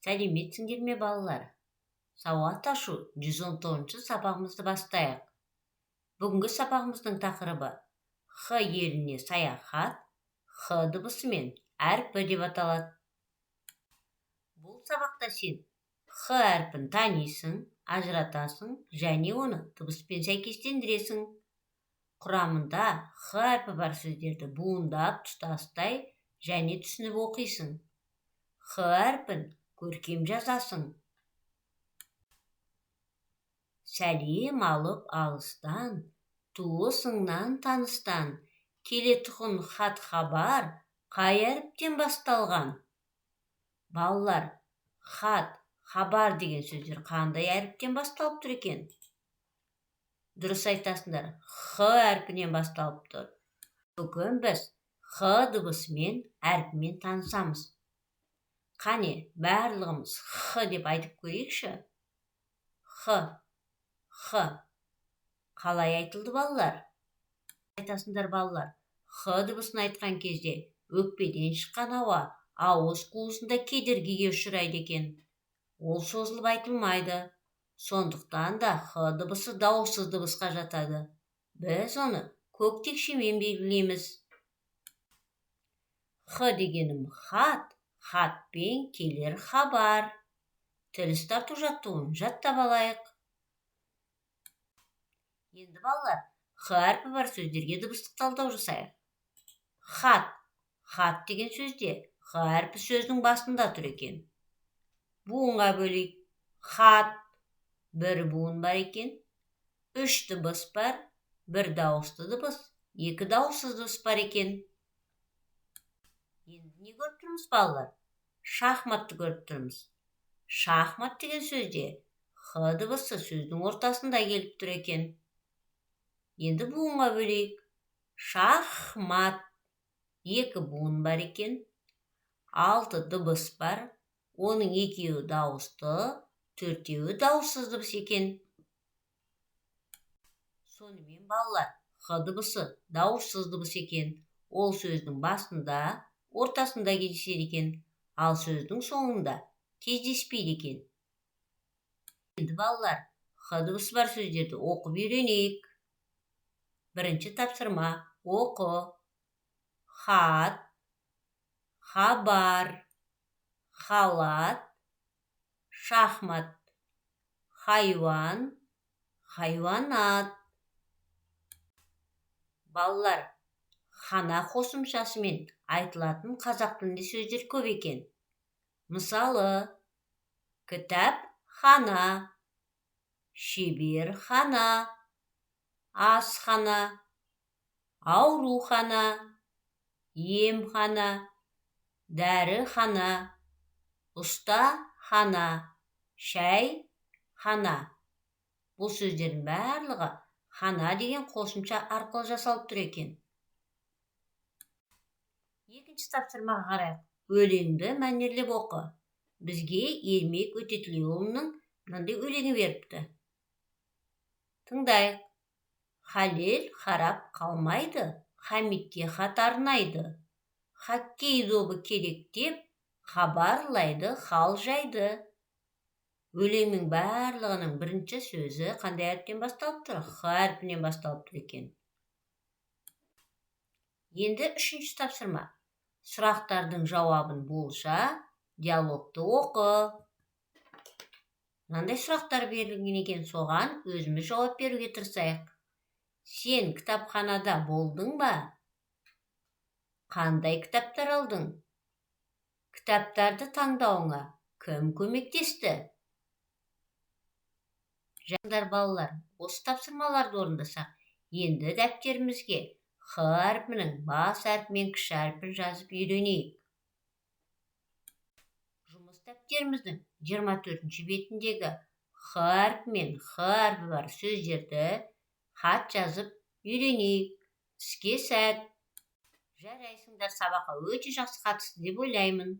Сәлеметсіңдер ме, балалар? Сауат ашу 119 сабағымызды бастайық. Бүгінгі сабағымыздың тақырыбы «Х еліне саяхат», «Х дыбысымен әрпі» деп аталады. Бұл сабақта сен «Х» әрпін танисың, ажыратасың және оны дыбыспен сәйкестендіресің. Құрамында «Х» әрпі бар сөздерді буындап, тұтастай және түсініп оқисың. «Х» әрпін көркем жазасың. Сәлем алып алыстан, туысыңнан, таныстан келетұғын хат-хабар қай әріптен басталған? Балалар, хат, хабар деген сөздер қандай әріптен басталып тұр екен? Дұрыс айтасыңдар, «Х» әрпінен басталып тұр. Бүгін біз «Х» дыбысымен, әрпімен танысамыз. Қане, барлығымыз «Х» деп айтып көрейікші. Х, Х. Қалай айтылды, балалар? Айтасыңдар, балалар. «Х» дыбысын айтқан кезде өкпеден шыққан ауа ауыз қуысында кедергіге ұшырайды екен. Ол созылып айтылмайды. Сондықтан да «Х» дыбысы дауыссыз дыбысқа жатады. Біз оны көк текшемен белгілейміз. «Х» дегенім хат, хатпен келер хабар. Тіл ұстату жаттығуын жаттап алайық. Енді, балалар, «Х» әрпі бар сөздерге дыбыстық талдау жасайық. Хат. Хат деген сөзде «Х» әрпі сөздің басында тұр екен. Буынға бөлейік. Хат. Бір буын бар екен. Үш дыбыс бар. Бір дауысты дыбыс, екі дауыссыз дыбыс бар екен. Енді не көріп тұрмыз, балалар? Шахматты көріп тұрмыз. Шахмат деген сөзде «Х» дыбысы сөздің ортасында келіп тұр екен. Енді буынға бөлейік. Шахмат. Екі буын бар екен. Алты дыбыс бар. Оның екеуі дауысты, төртеуі дауыссыз дыбыс екен. Сонымен, балалар, «Х» дыбысы дауыссыз дыбыс екен. Ол сөздің басында, ортасында кездеседі екен, ал сөздің соңында кездеспейді екен. Енді, балалар, «Х» дыбысы бар сөздерді оқып үйренейік. Бірінші тапсырма: оқы. Хат, хабар, халат, шахмат, хайуан, хайуанат. Балалар, хана қосымшасымен айтылатын қазақ тілінде сөздер көп екен. Мысалы, кітапхана, шеберхана, асхана, аурухана, емхана, дәріхана, ұстахана, шәйхана. Бұл сөздердің барлығы хана деген қосымша арқылы жасалып тұр екен. Екінші тапсырмаға қарайық. Өлеңді мәнерлеп оқы. Бізге Ермек Өтетілеуұлының мынандай өлеңі беріпті. Тыңдайық. Халел харап қалмайды, Хамитке хат арнайды. Хоккей добы керек деп, хабарлайды хал жайды. Өлеңнің барлығының бірінші сөзі қандай әріптен басталып тұр? «Х» әрпінен басталып тұр екен. Енді үшінші тапсырма. Сұрақтардың жауабын болжа, диалогты оқы. Мынандай сұрақтар берілген екен, соған өзіміз жауап беруге тырысайық. Сен кітапханада болдың ба? Қандай кітаптар алдың? Кітаптарды таңдауыңа кім көмектесті? Жандар, балалар, осы тапсырмаларды орындасақ, енді дәптерімізге «Х» әрпінің бас әрпі мен кіші әрпін жазып үйренейік. Жұмыс дәптеріміздің 24 бетіндегі «Х» әрпі мен «Х» әрпі бар сөздерді хат жазып үйренейік. Іске сәт! Жарайсыңдар, сабаққа өте жақсы қатысты деп ойлаймын.